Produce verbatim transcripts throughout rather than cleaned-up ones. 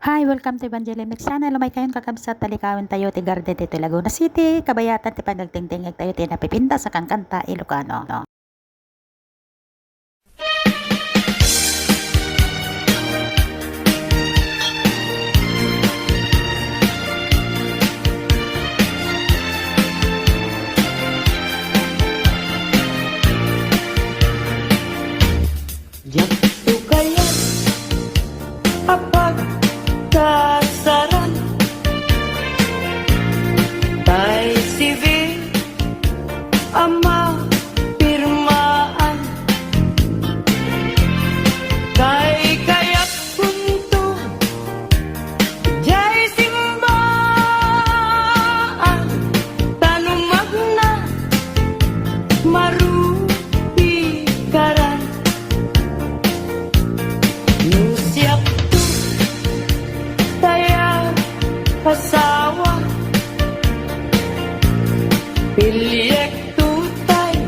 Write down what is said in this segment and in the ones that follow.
Hi, welcome to Evangeline Mix Channel. Umay kayon, kakabsat, talikawen tayo ti garden ditoy Laguna City. Kabayatan ti panagtingtingeg tayo ti napipintas a kankanta Ilocano. Diak to kayat a pagkasaran, tay sibir a mapirmaan. Kaykayatkonto jay simbaan, ta no magna, marupikaran. No siakto tay asawa, piliekto tay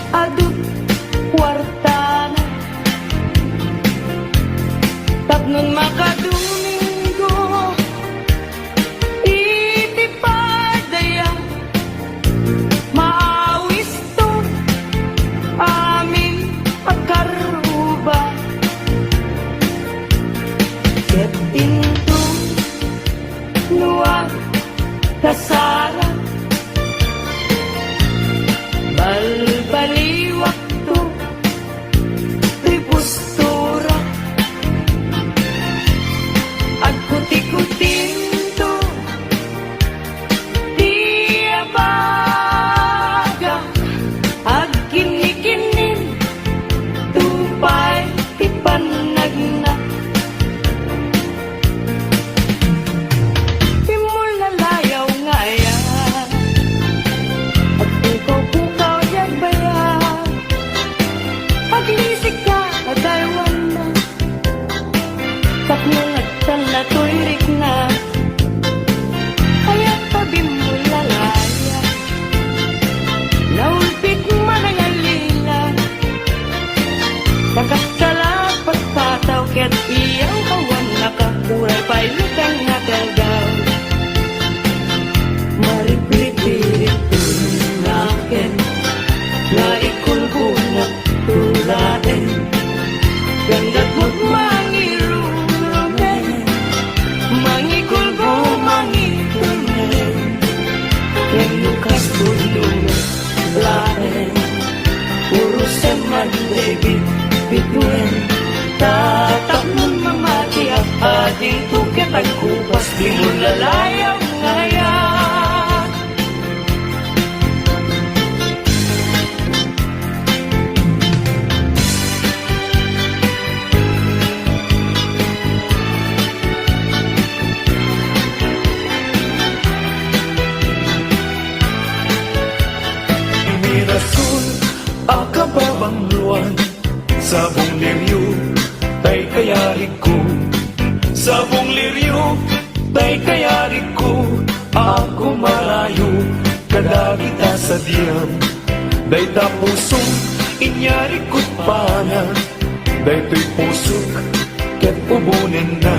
adu kuartana. Tapno makadomingo iti pagdaya, maawisto amin a karruba. Ket inton no agkasarak, balbaliwakto ti postura. Agkutikutinto ti abaga, agkinnikinninto pay ti pannagna. Pimmulalayaw nga aya, agpukaw-pukaw diay bayag, aglisika a daywanna, tapno agtalna toy rikna. Aya ta bimmulalayaw, naulpit manangalila, ta kasla patpataw ket iyawkawanna ka, uray pay lutan nga taldaw. Maripripiritnaken nga ikulbona tulaen, ken datmot mangirurumen, mangikulbo, mangiturmen, ken no kas pudno laeng, urosen man dagiti bituen. Ta tapno mamatiak, adingto ket agkupas ti mulalayaw nga aya. Ni Rasul a kababangloan, sabong lirio tay kayarigko. Sabong lirio tay kayarigko, a kumarayo kadagita sadiam. Dayta pusok inyarigko pana, daytoy pusok ket ubonenna.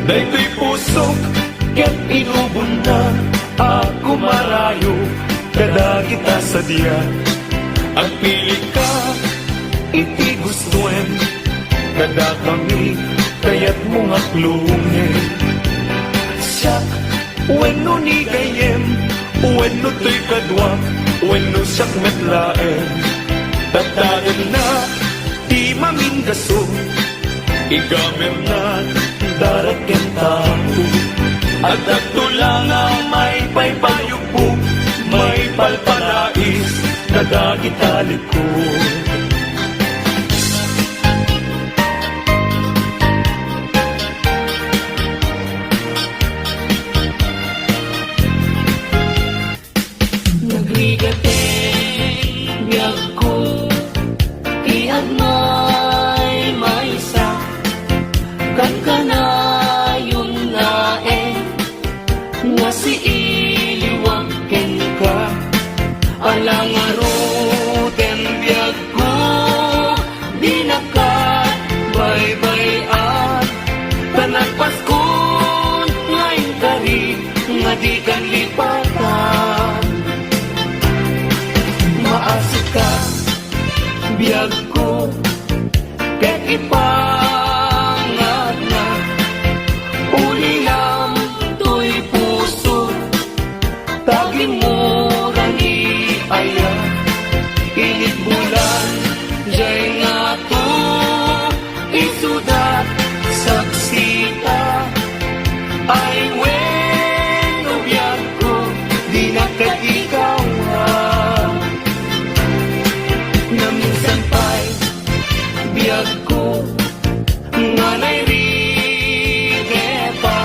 Daytoy pusok ket inubonna a kumarayo kadagita sadia. Agpilika iti gustoem, kadakami kayatmo nga aklongen. Siak wenno ni gayyem, wenno toy kaduak, wenno siak met laeng. Tataenna ti maminggaso, igamerna dara ken tapo. Adda to la nga maipaypayogpo, maipalpalais kadagita likod. Nagrigat ti biagko, ti agmaymaysa, kankanayon laeng nga siiliwak kenka. Ala ngaruden Di kan lipatan. Maasika, biagko, ket ipangatna. Ulilam toy puso, tagimmuran ni aya. Init bulan, jay ngato, isudat, saksita. Ay wenno, biagko, dinak ikaw. Naminsan pay, biagko, nga nairigeta,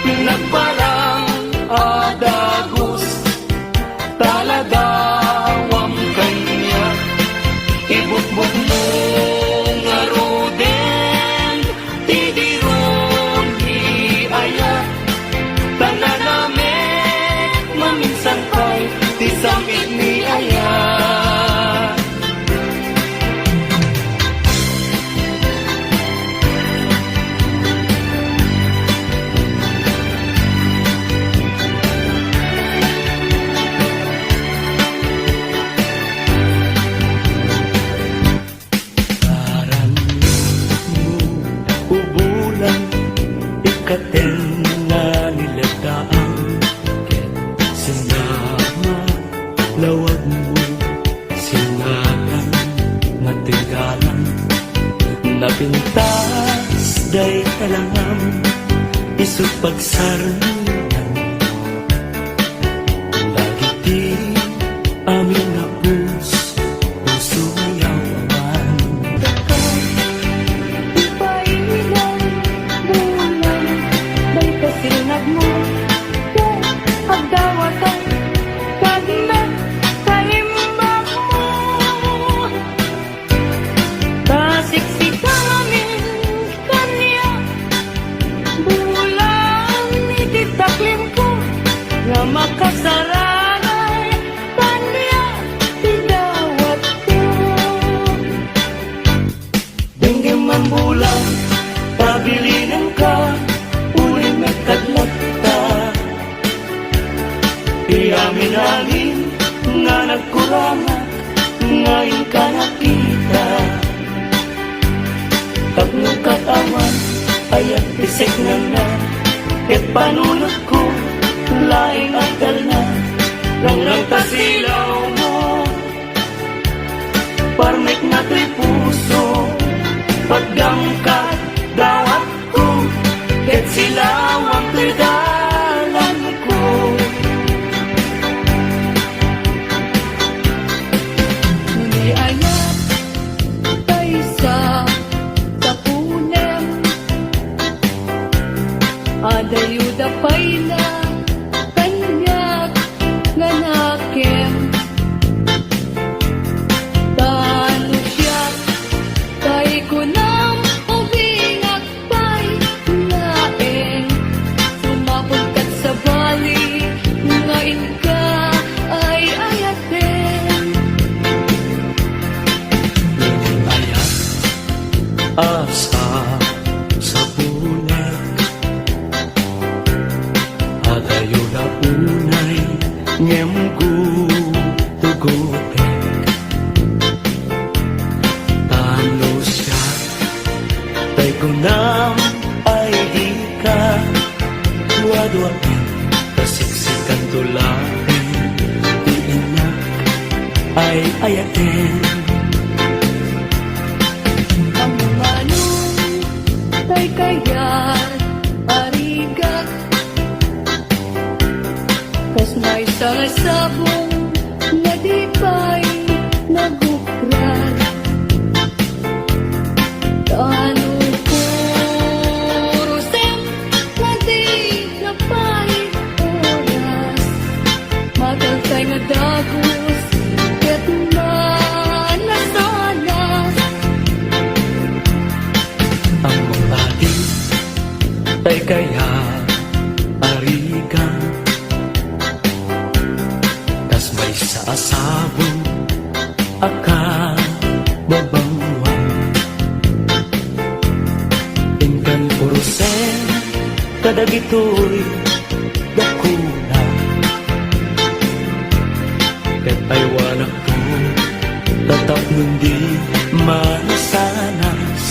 nagbarang a dagus, taladawam kaniak. Ibukbokmo ngaruden ti diron ni ayat, ta nanamek maminsan pay ti sam-it ni ayat. Aramidmo, ubulan, ikkaten nga niladaan, ket sinama lawagmo, sinatan nga tigalan, napintas dayta langam, isu pagsarmian dagiti amin nga pus-, puso nga yaw-awan. Daka, ipailan, bulan, dayta sinagmo, ket agdawatan, kadna, kaimbagmo. Kasiksikamin kaniak, bulan iti taklimko, nga makasaranay kaniak ti dawatko. Denggem man bulan, tabilinenka, ulimek kad latta. Ti amin-amin nga nagkurangak nga inka nakita. Tapno ket awan ayat ti seknanna, ket panunotko laeng agtalna. Rangrang ta silawmo, parmekna toy puso, patgam ket dawat ko, ket silawam toy dalanko. Ni ayat, maysa, tapunem, adayo da pay la, kaniak nga nakem. Ta no siak, tay kunam, ubingak pay laeng. Sumapul ket sabali nga inka ay ayaten. Ayat a sasapunek, adayo la unay ngem gutugotek. Ta no siak, tay kunam ay dika duaduaten, ta siksikanto laeng ti innak ay ayaten. Ammomano, tay kayat a rigat, kas maysa nga sabong nga di pay nagukrat. Ta no purosem nga di da pay oras, mataltay nga dagus ket manasanas. Ammom adi, tay kayat a rigat, kas maysa a sabong a kababanguan. Inkan purosem kadagitoy dakuna. Ket aywanakto, ta tapno di manasanas.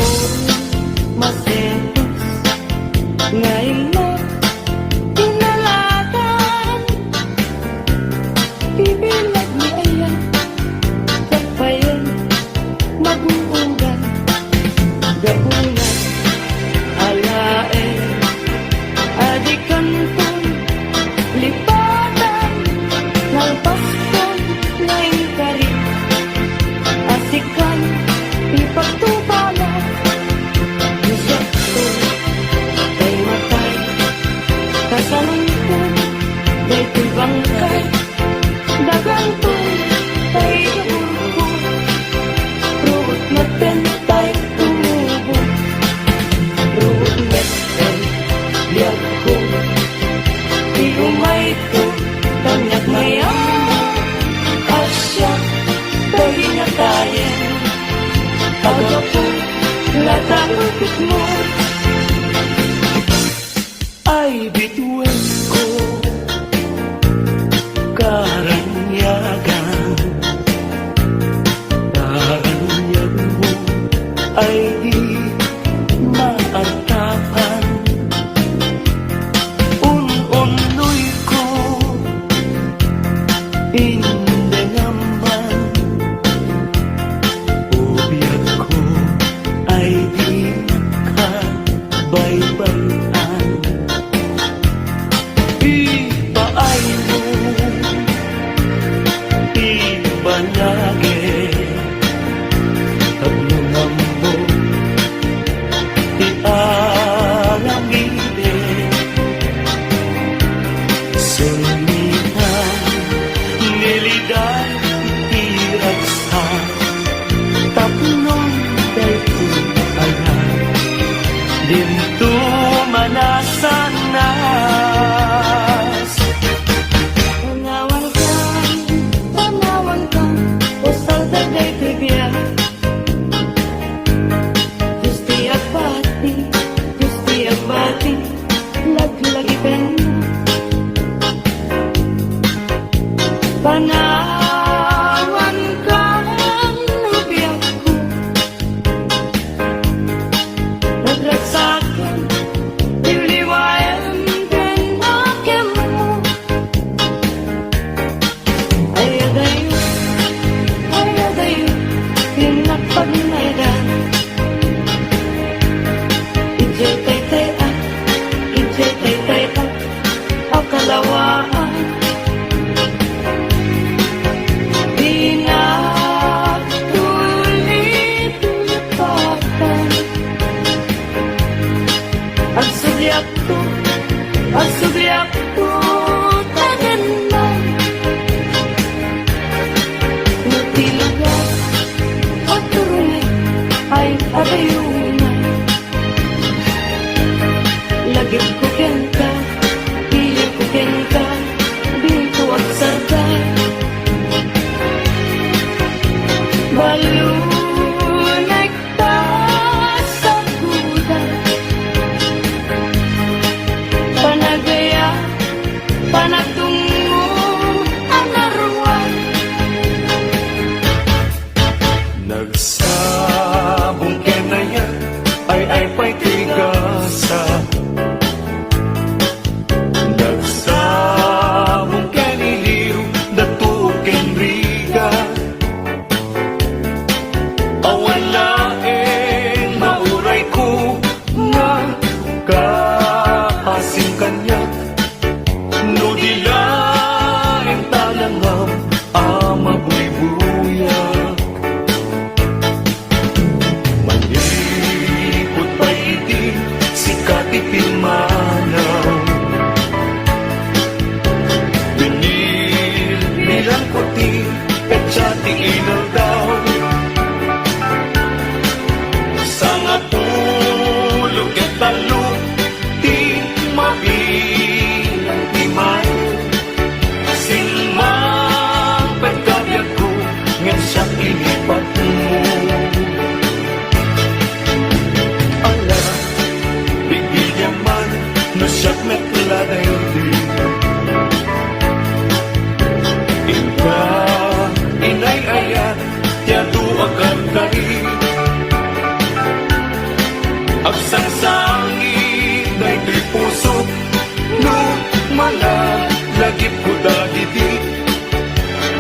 O, masentos, nga immo tinalatan. Bibilag ni aya, kapayen, maguugan, gapuna, alaen, a dikanton lipatan, nalpaskon nga inkari, a sikan ipagtubala, diakto, tay matay, kasananton, daytoy bangkay, Daganto tay urko, ruot metten tay tumubo. Ruot metten biagko, ti umayto, kaniak mayammo, a siak tay inatayen. Aggapu la ta urkotmo. Ay bituenko, karanyagan, karanyagmo ay di maartapan. Un-unnoyko, indengam man, o biagko ay di ka baybay-an. Ipaaymo, ibanagek, tapno ammo ti aramidek. Sunitan, nilidan ti ragsak. Tapno daytoy aya, dinto manasanas. Panawanka, panawanka, o salta daytoy biag. Diyos ti agbati, Diyos ti agbati. Laglagipenna. Panawanka no biagko. Nagragsaken, liwliwaen ken akemmo. Ay adayo, ay adayo, ti napagnaedan. Idiay taytay-ak, idiay taytay-ak a kalawaan. Dinak tulipatan. Agsubliakto, agsubliakto, tagan man. No ti lugar, agturong ay adayo na. Lagipko kenka, pilirko kenka, dinto agsarta. Balunekta, saguda. Panagaya, panagtungngo, a naruar. Nagsabong ken aya, ay-ay pay ti gasa. Agsangsangit daytoy pusok no manalagipko dagiti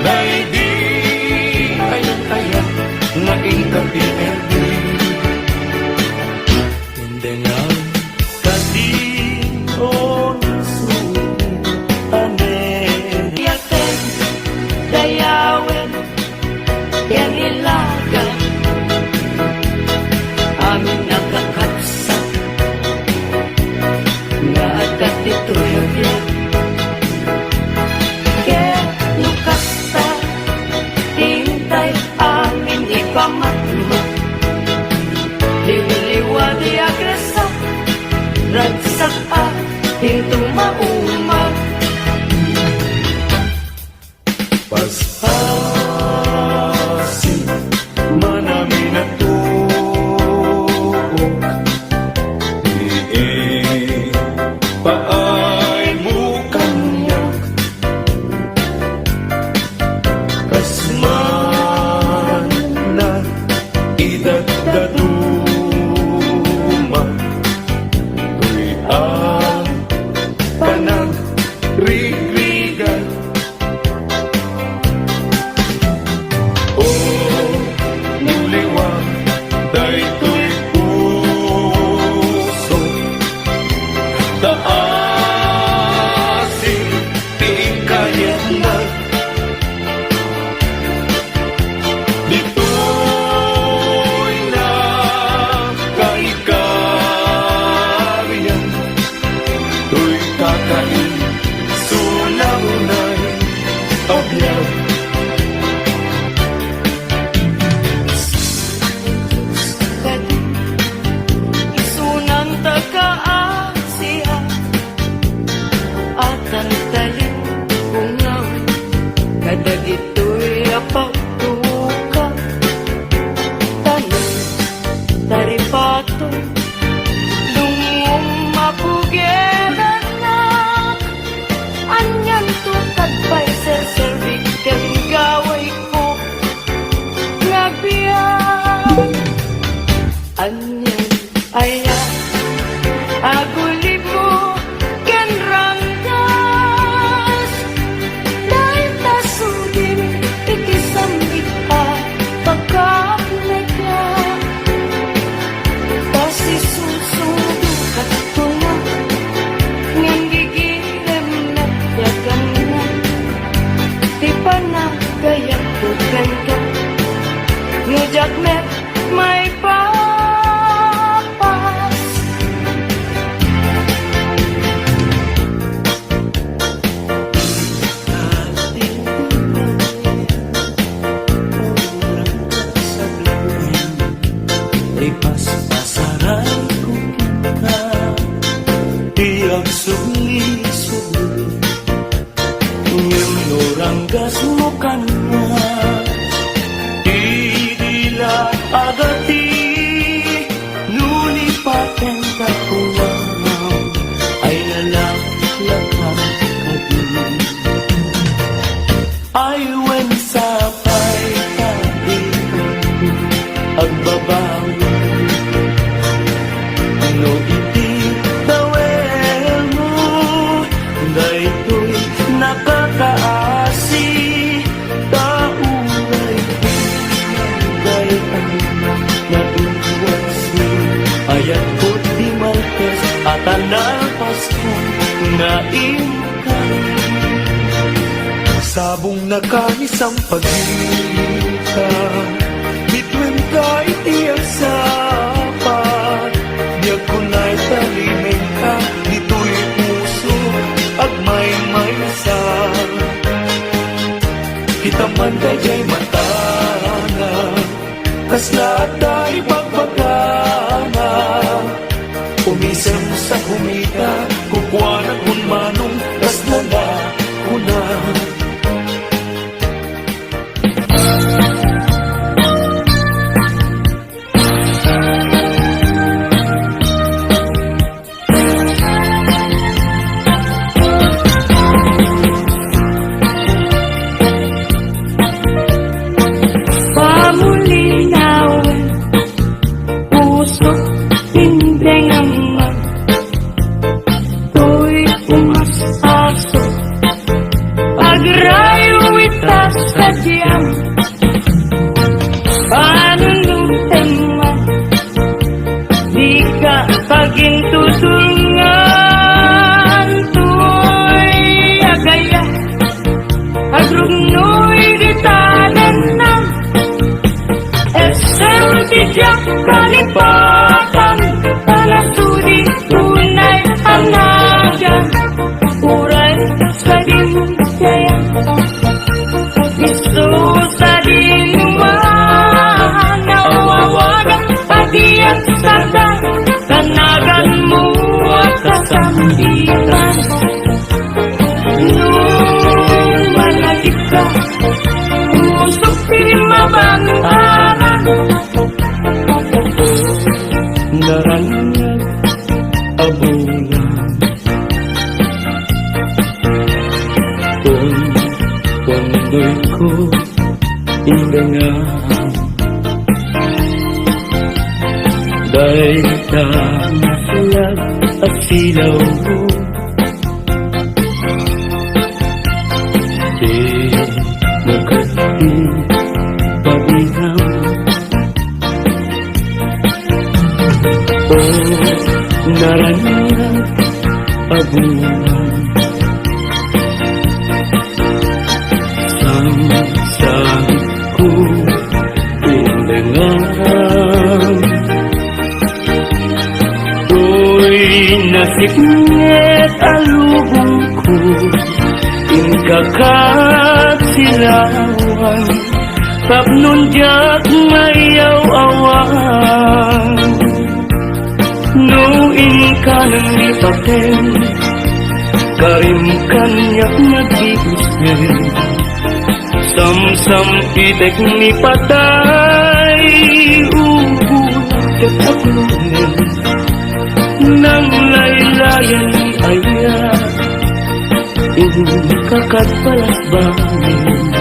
daydi ayat-ayat nga inka ti Erdi. Indengam kadi, o nasuli, amen. Yaten, dayawen, ken ilaga, amin a kakabsat nga adda ditoy a biag. Ket no kasta, intay amin ipamatmak. Liwliwa ti agresak, ragsak a, inton maumag. Paspasi, manaminatuok, ipaaymo kaniak. Kas man na idadaduma, toy a panagrigrigat. O, no liwa daytoy puso, ta asin ti inkayatna. Ditoy nakaikarian, toy kakaisuna unay a biag. Kadi, isunanta kaasian, a tantalin, bungaw, kadagitoy a pagtuka. Tanem, taripato, dungngom a pugerannak. Anianto kad pay serserbik ken gawayko nga agbiag? Anian aya agulibmo ken ranggas? Dayta sudin iti sambit a pakapneka. Pasisusudo ket tunga, ngem gigirem met ti agamna. Ti panagayatko kenka, no diak met maipapas. Ipaspasaray ko kenka ti agsubli-subli. Ngem no ranggasmo kaniak, idi la agati, no lipatenka kunam, ay nalaklaka kadi. Ay wen sapay ta ikaw agbabawi. No iti dawelmo, daytoy nakakaasi, ta uray pinagdaytan na iwasi. Ayatko ti Martes a tanalpasko nga inkari. Sabong nakani sampagita, bituen ka iti agsapat. Biagko nay talimenka, ditoy puso agmaymaysa. Kita man daydiay matana, kasla adda ibagbagana. Umisem sa kumita, kukuana kun manong kasla la kuna. Pagintusulngan toy agayat, agrugnoy dita dennam. Essem ti diak kalipatan, ta nasudi unay a nagan. Uray sadimon ti ayan. Isu sadinoman a awawagak a diak sarda, ta naganmo a kasambitan. No managipka, usok ti mabantaran. Naraniag a bulan. Pon-, pondoyko, indengam. Dayta naslag a silawko. Ti nagkaddi painam. O naraniag a bulan, sangsangko ti indengam. Toy nasipnget a lubongko, inka kad silawan, tapno diak maiyaw-awan. No inka nang lipaten, karim kaniak nagbibusen. Samsampitek ni patay, ubo ket aglungen. Nanglaylayan ni ayat, inka kad balasbangen.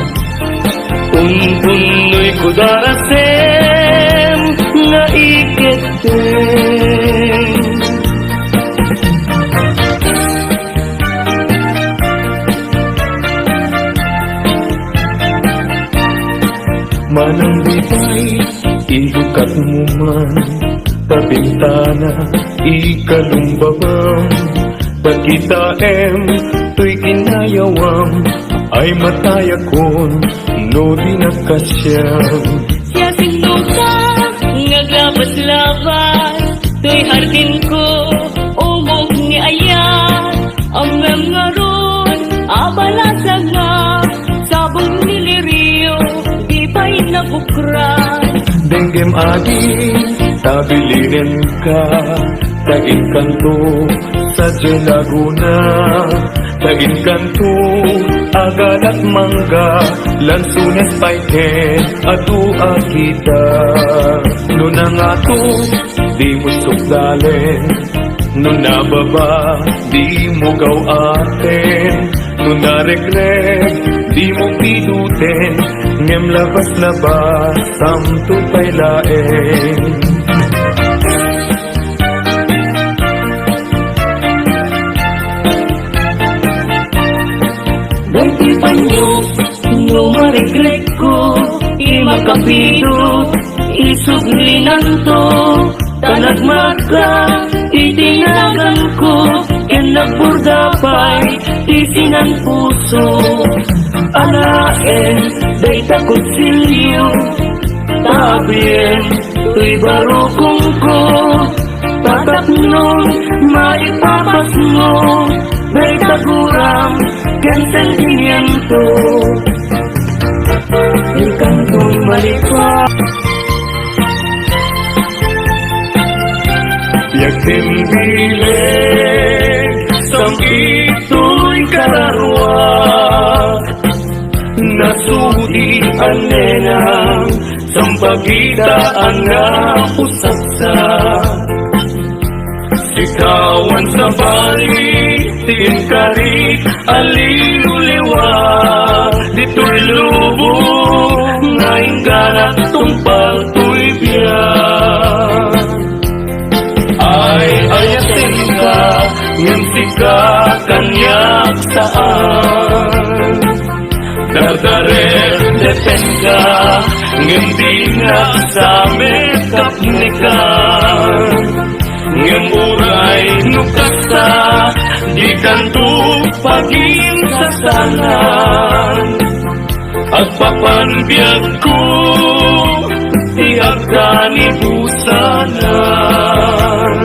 Untunnoyko darasem nga iketten. Manang ditoy, idukatmo man ta bintana ikalumbabam, ta kitaem toy kinayawam, ay matayakon no di nagkasiam. Siasinoka nga aglabaslabas toy hardinko, umog ni ayat, ammem ngarud a balasangam, sabong ni lirio, di pay nabukran. Denggem adi, ta bilinenka, ta inkanto, sadiay Laguna, ta inkanto, agalak mangga, lansones pay ken adu a kita. No nangato, dimo sukdalen. No nababa, dimo gaw-aten. No naregreg, dimo piduten. Ngem labas-labas, samto pay laeng. Daytoy panyo, no maregregko, imakapido, isublinanto, ta nagmagka iti naganko, ken nagburda pay ti sinan-puso. Alaen dayta kutsilio, ta abien toy barukongko, ta tapno maipapasmo dayta gurang ken sentimiento. Inkanton malipa. Yagdimbileg, sangkit toy kararua. Nasudi a nenang, sampagita a napusaksa. Sikawan sabali ti inkari a liwliwa, ditoy lubong nga ingganak tungpal toy biag. Ay, ayatenka, ngem sika kaniak saan. Dardaretdetenka, ngem dinak sa met kapnekan. Ngem Kanto paginsasalan, agpapan biagko ti agkanibusanan.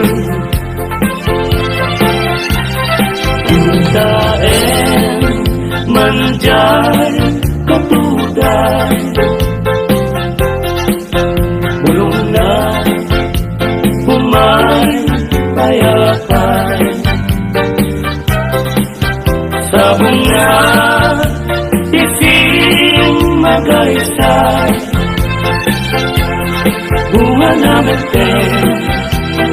Intaen mandiay katuday. Bulongna, umay pay apay. Sabongna, ti simmagaysay. Bungana metten,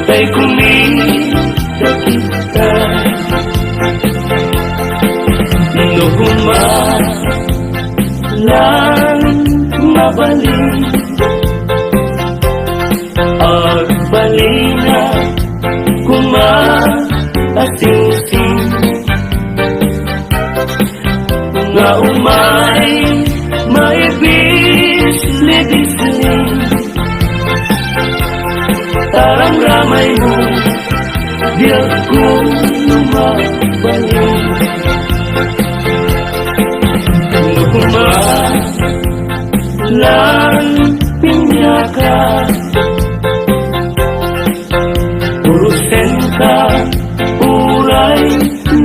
tay kumita kita. No huma, lan mabalin. Agbalina koma a singsing nga umay maibis-libisling. Taramramaymo, diak ko mabalin. No koma lan pinyaka, urosenka, uray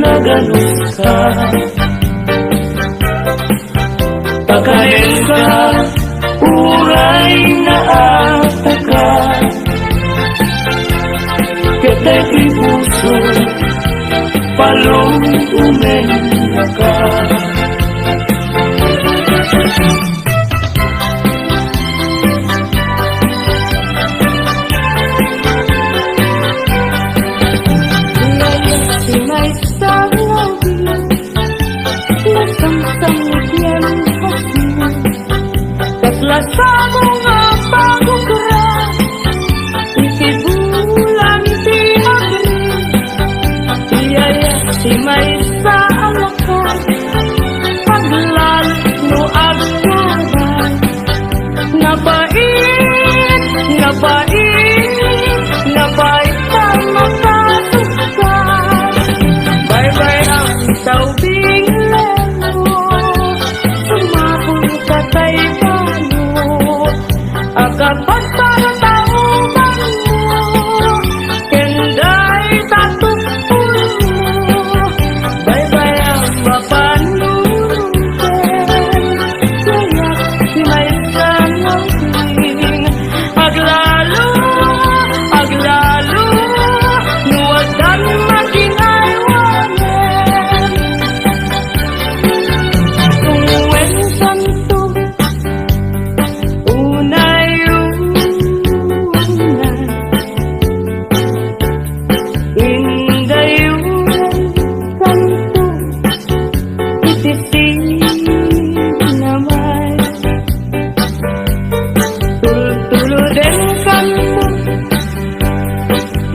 naganuska. Pakayenka, uray naataka. Ket daytoy puso, palumennaka. Ngem ti maysa nga ubing, nasamsam iti asin. Kasla sabong a pagukra iti bulan ti Abril. Iyaya ti maysa a lakat, aglalok no agkabay. Napait, napait, napait a makasukar. Baybay-am ta ubing lemo, sumapul ka tay balo. Agabagtar ta ubangmo, ken dayta tukpolmo. Baybay-am a panunotgen, kayat ti maysa nga ubing. Aglalo, aglalo, no addan maginaywanen. Wen santo, unay, unay. Indayon kanto iti sinamay. Tultuloden kanto,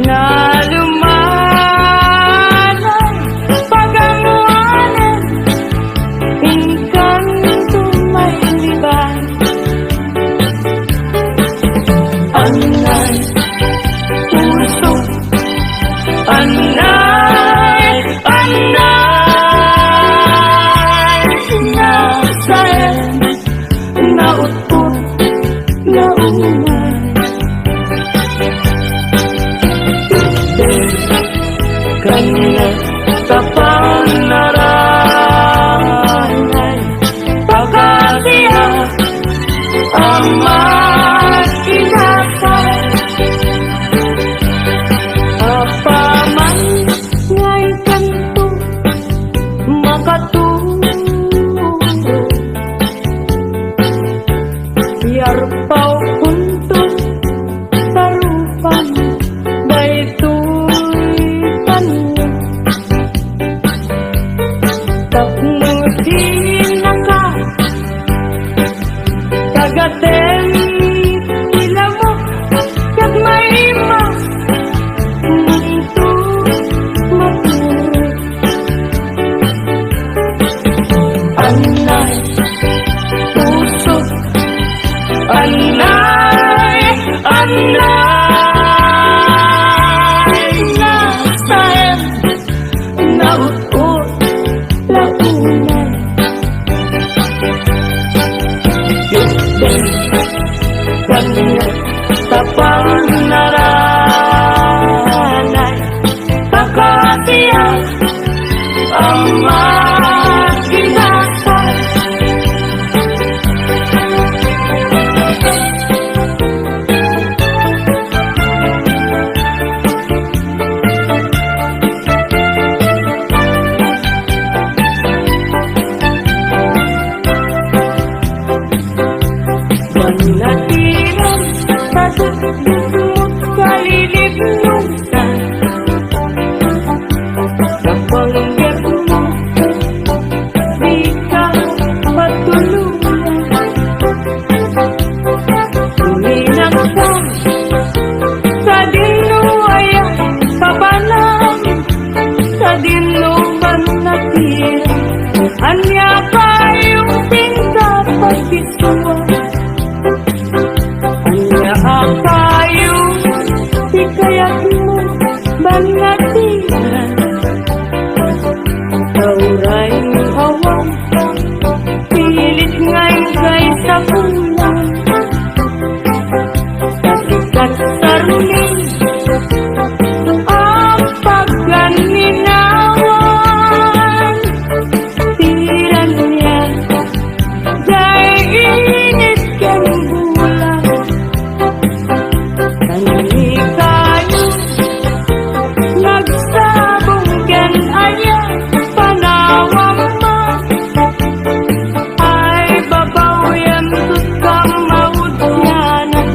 nalumanan, paganguanen, inkanto mailiban. Anay, puso, anay, anay, nasaen, nautpot, naumay. Kaniak ta panaranay, pakasiak a makinasay. Apaman nga inkanto makatulog, yarpawkonto ta rupam daytoy tanod. Ama, inasa. Manatiran, tatutdutmot kalilibnogtan. Kapanggepmo, dika matulongan. Uminagka, sadino aya papanam, sadino man natin. Ania kayo pinta pagpisuan? Ania kayo ti kayatmo bannatian? Tauray awan pilit nga inkay sapulan. Kasikat saruni a paganninawan. Tirania, jay init ken bulan. Kanikayo, nagsabong ken aya, panawam man. Ay, babaw yan, tutkam maudyanan.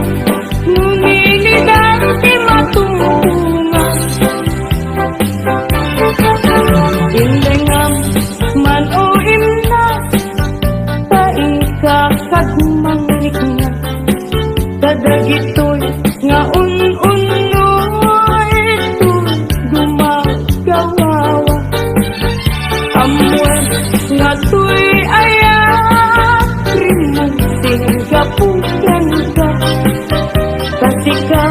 Nuninidan ti matungtungan. Indengam man o imna, ta ika kad manglikna. Kadagitoy nga un-unnoy, gumagawawa. Ammoen nga toy aya, rimmuting gapu kenka. Ta sika,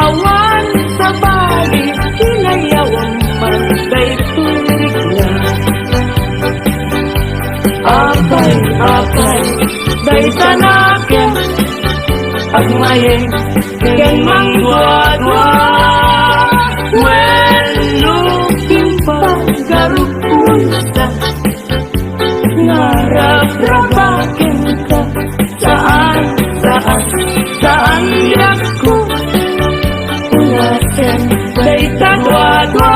awan sabali, inayawam man daytoy rikna. Apay, apay, dayta nakem, agmayem ken mangduadua. Wenno kin paggarupmo sa nga rabrabakenka. Saan, saan, saan, diakko. Unasen dayta duadua,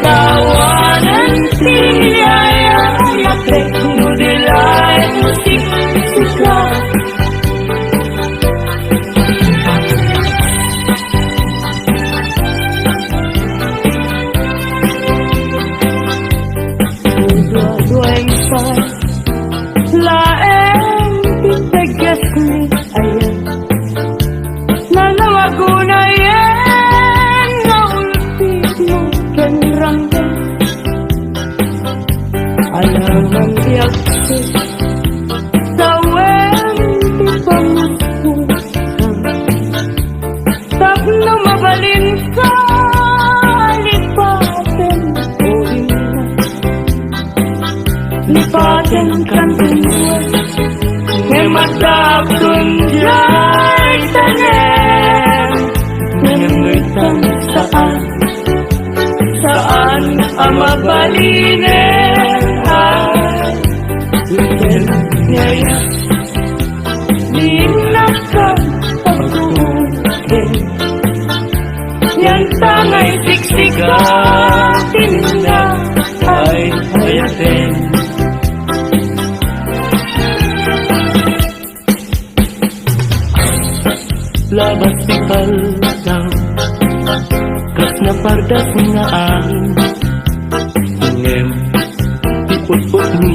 tawanen ti ayatek no di laeng siksika. Dua-duaeng pay laeng ti tegesmi, aya. Nanawagunayen nga ultitmo ken ranggen. Alangan ti agsi, tawen ti panguskon. Tapno mabalinka, lipaten, o imna. Lipaten kan Dios, ngem adda agton diay tanem. Ngem no itan, saan, saan a mabalinen, ay, itan, yaya. Di nakapagkuken. Yan tangay siksika tinda ay ayaten. Labas ti paldaw, kas napardas nga angin. Ngem ti putputmi,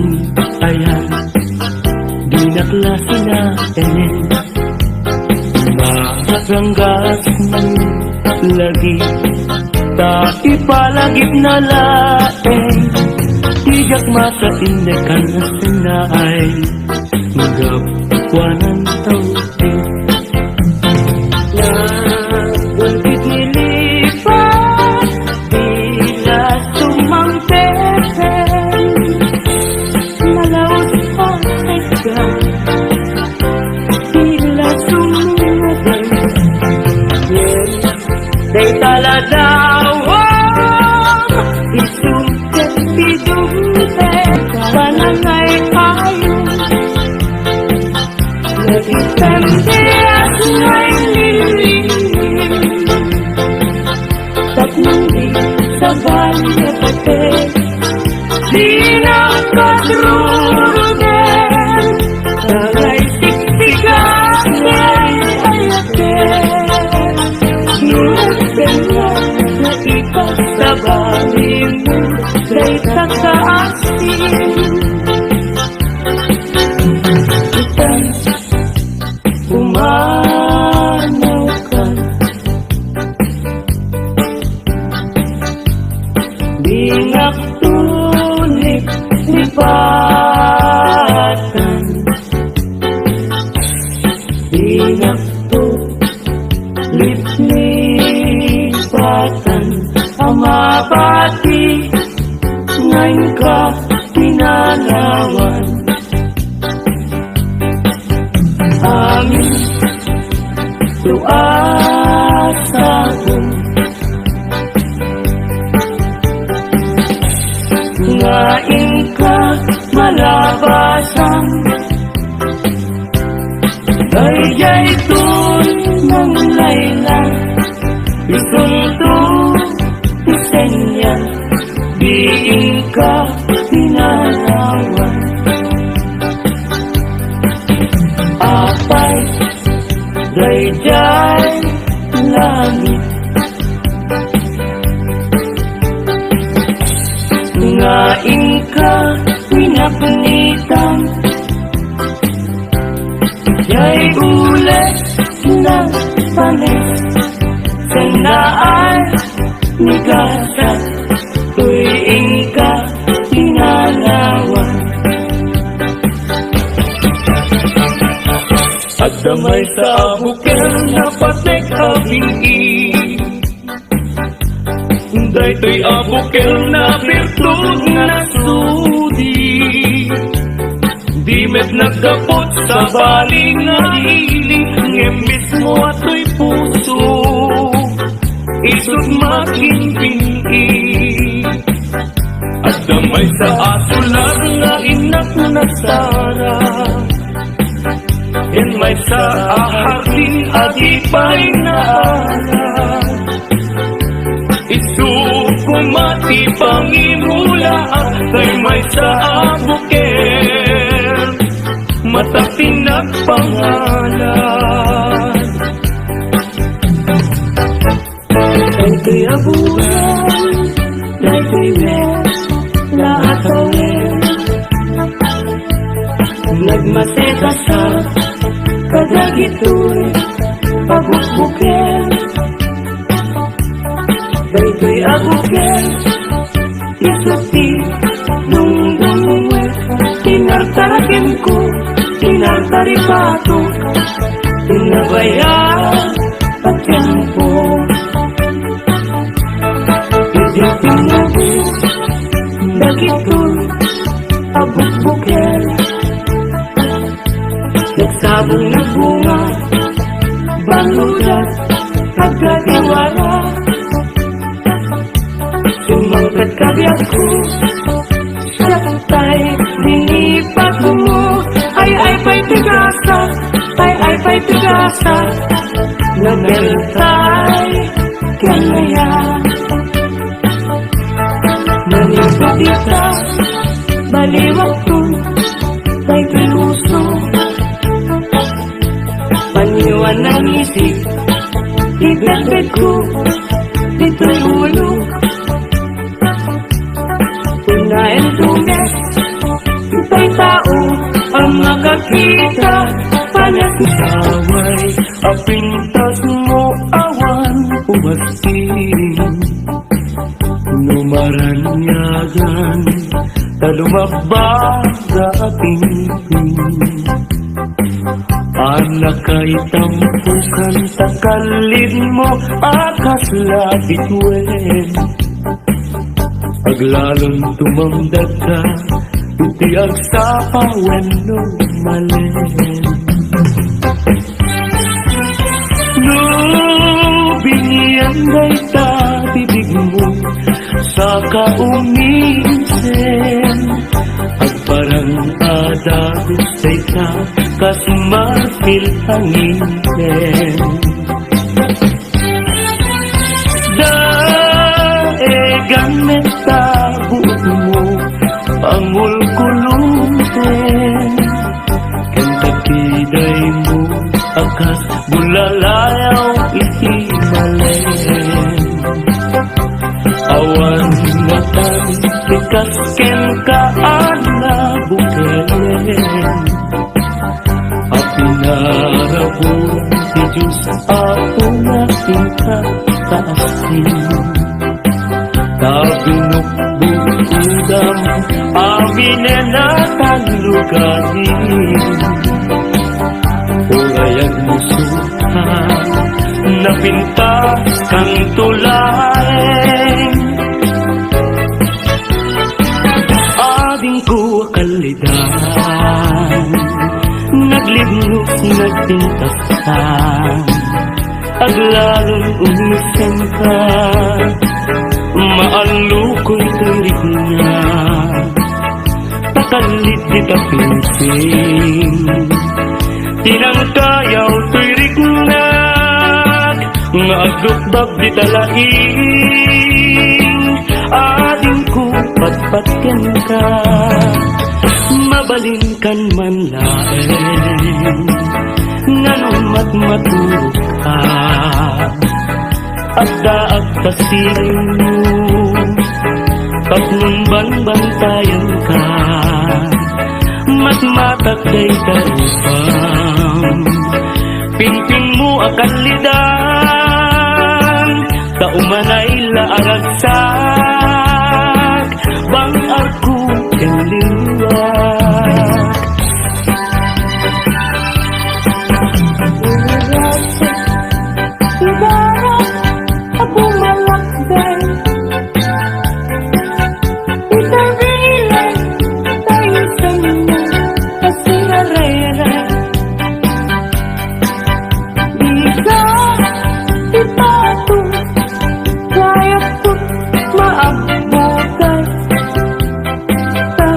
ayan, dinak la sinaen. Maranggasmi lagi, ta ipalagipna laeng. Diak masaindekan a sinaay, gapuanan taw Nagulgit ni lipa, dila sumangpeten. Nalaus pa eka, dila sumangpeten. Dayta la daw, Baliapate, di nakadruruden, dagay siksikak, dagay ayate. Nurag dayta, naipagsabalin, dayta kaasin. Itan, pumanawkan. Di ngakto lipatan. Di ngakto lipatan. A mabati nga inka pinanawan. Amin to a sabong nga inka malabasan. Daydiay toy nanglayla, isunto ti senyal, di inka pinanawan. Apay, daydiay langit nga inka pinapunitan. Diay ules na panes, saan ay ni gasa, toy inka pinanawan. Adda maysa a bukel a napatek a bil-i. Daytoy a bukel a birtud nga nagsudi. Di met naggapu sabali nga ili, ngem mismo a toy puso, isut' makin bil-i. Adda maysa a sular nga innak nagsara. Ken maysa a hardin a di pay naaras. Isu koma ti pangimulaak, daytoy maysa a bukel, mata ti nagpangalan. Daytoy a bulan, daytoy met la a tawen, nagmaseda sa kadagitoy a bukbuken. Daytoy a bukel, isu ti dungdungwek, tinartarakenko, tinartaripato, tinabaya a tiempo. Idi tinabo dagitoy a bukbuken, nagsabong nagbunga, baludat, agkadiwara. Sumangpet ka biagko, siak tay dinipatmo. Ay, ay, pay ti gasa, ay, ay, pay ti gasa, nabeltay ken aya. Nalipatita, baliwakton, tay piluso. Paniwan a ngisi, ti betbetko, ditoy ulo. Unaen tumet, tay tao a makakita, panak. Away a pintasmo awan umasing. No maraniagan ta lumabba dagiti pingping. Anakay tampukan ta kallidmo a kasla bituen. Aglalon tumamdakka iti agsapa wenno malen. No binian dayta bibigmo, saka umisen, agparang a dagus dayta kas marfil a ngipin. Daegan Kas gulalayaw iti malem. Awan matan ti kas kenka a nabukelem. A pinarabulan ti Dios Apo nga inka kaasing. Ta binukbukudam aminen a tallugadim. Uray agmusuka, napintas kanto laeng. Adingko a kallidan, naglibnos, nagpintasan. Aglalon umisenka, maallukoy ti rikna. Pakallit ti tapingsing, tinangkayaw toy riknak, nga agrukbab dita laing. Adingko patpat kenka, mabalinkan man laeng, ngano matmaturogka. Addaak ta siringmo, tapno banbantayanka. Matmatak dayta rupam, pingpingmo a kallidan, ta umanay la a ragsak, bang-arko ken liwak. Ibarat a bumalakbay, itabilay tayo sa mga kasirarayray. Bigat ti pato, kayatko maabbutan. Ta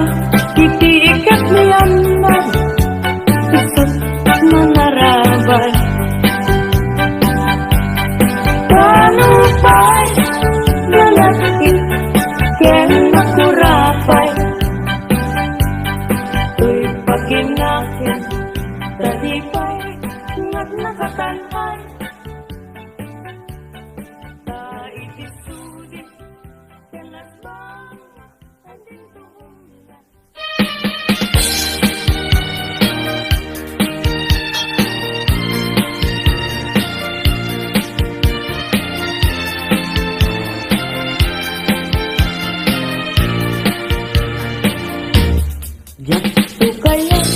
iti ikat ni Anna, isu manarabay. Kano pay nga nagki ken makurapay? Toy pakinakin, ta di pay nagnakantan-ay. Ta iti sudi ken nasba, andinto umla. Diak to kayat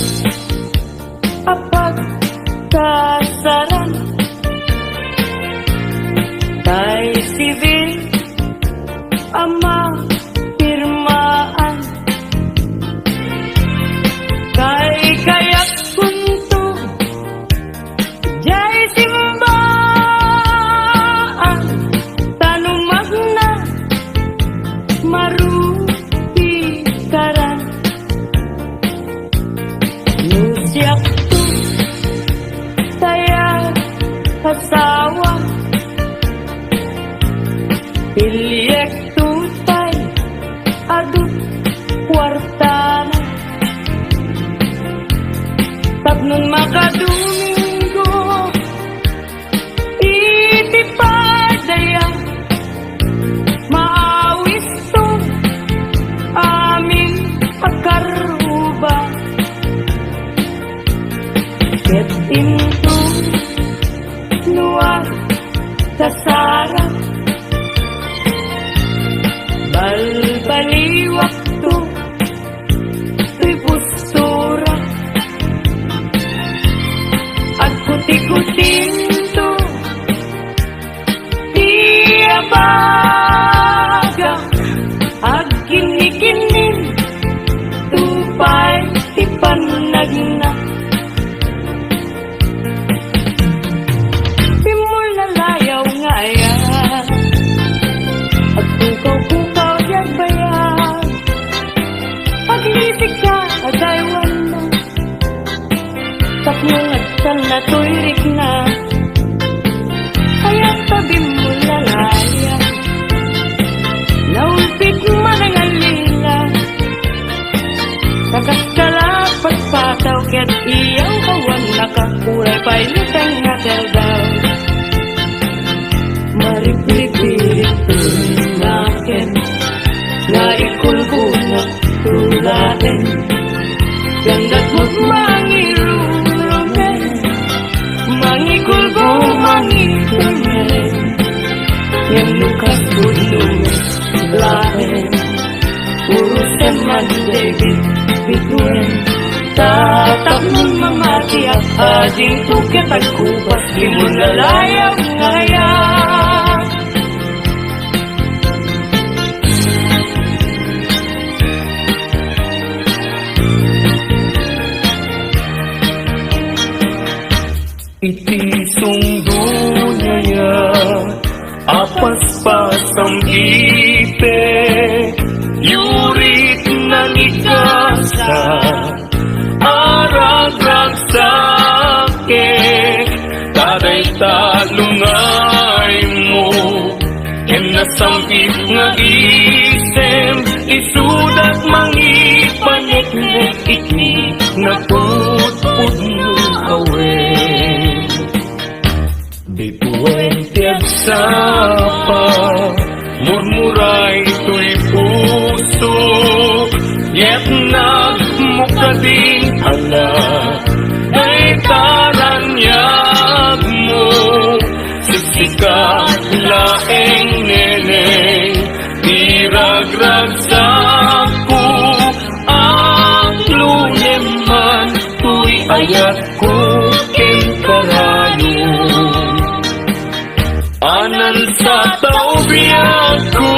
a pagkasaran, tay sibil a mapirmaan. Kaykayatkon to jay simbaan, ta no magna, marupikaran. No siak to, tay asawa, piliek to tay adu kuartana. Tapno makadomingo iti padaya, maawisto amin a karruba. Ket into no agkasara, balbaliwakto toy postura. Agkutikutinto ti abaga, agkinnikinnin, tupay ti pannagna. Pimmulnalayaw nga aya, agpukaw-pukaw diay bayag, aglisigka a daywanna. Tapno ngagtanna toy rikna, ayat ta bimmulnalayaw. Naulpit man nga lila, ta kasta la patpataw ket iyawkawannaka, uray pay ni Teng Ngem no kas pudno met laeng, urosem man dagiti bituen. Ta tapno mamatiak, adinto ket agkupas ti mulalayaw nga ayak. Iti sungdo niaya a paspasam iti yurit nangigasa, aragragsak, ta dayta lungaymo ken nasam-it nga isem, isudak mangipaneknek iti napudpudno awen. Bituen ti agsapa, murmuray toy puso, ket nagmukading ala, dayta raniagmo, siksika laeng neneng, ti ragragsakko, aglungen man toy ayatko ken karayo. Anan sa tao biagko,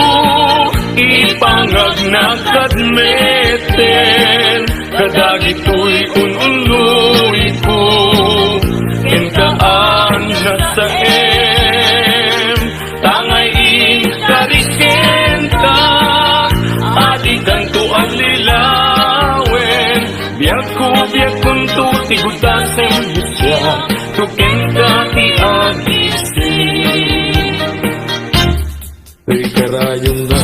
ipangagnak kad meten, kadagitoy un-unoyko, kenka a nasaem, tangay inkarikenka, a dikanto allilawen, biagko, biagkonto ti gudasem, siak, to kenka ti agisem. Ti karayonna,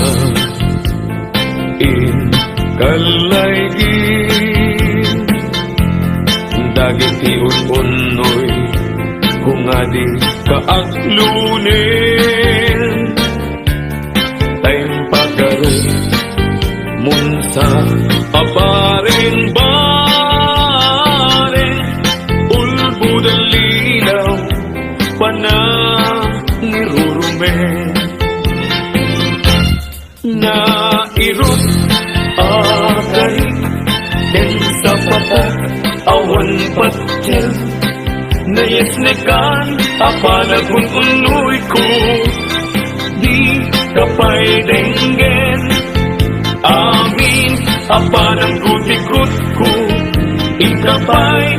inkallaygin dagiti un-unnoy, kung adi ka aglunen, ta impagaru monsa a bareng-bareng, ulbod a lilaw, panangirurumen. Nairut a karik ken sapatak awan patien. Nayesnekan a panagun-unnoyko, dika pay denggen. Amin a pananggutikutko, inka pay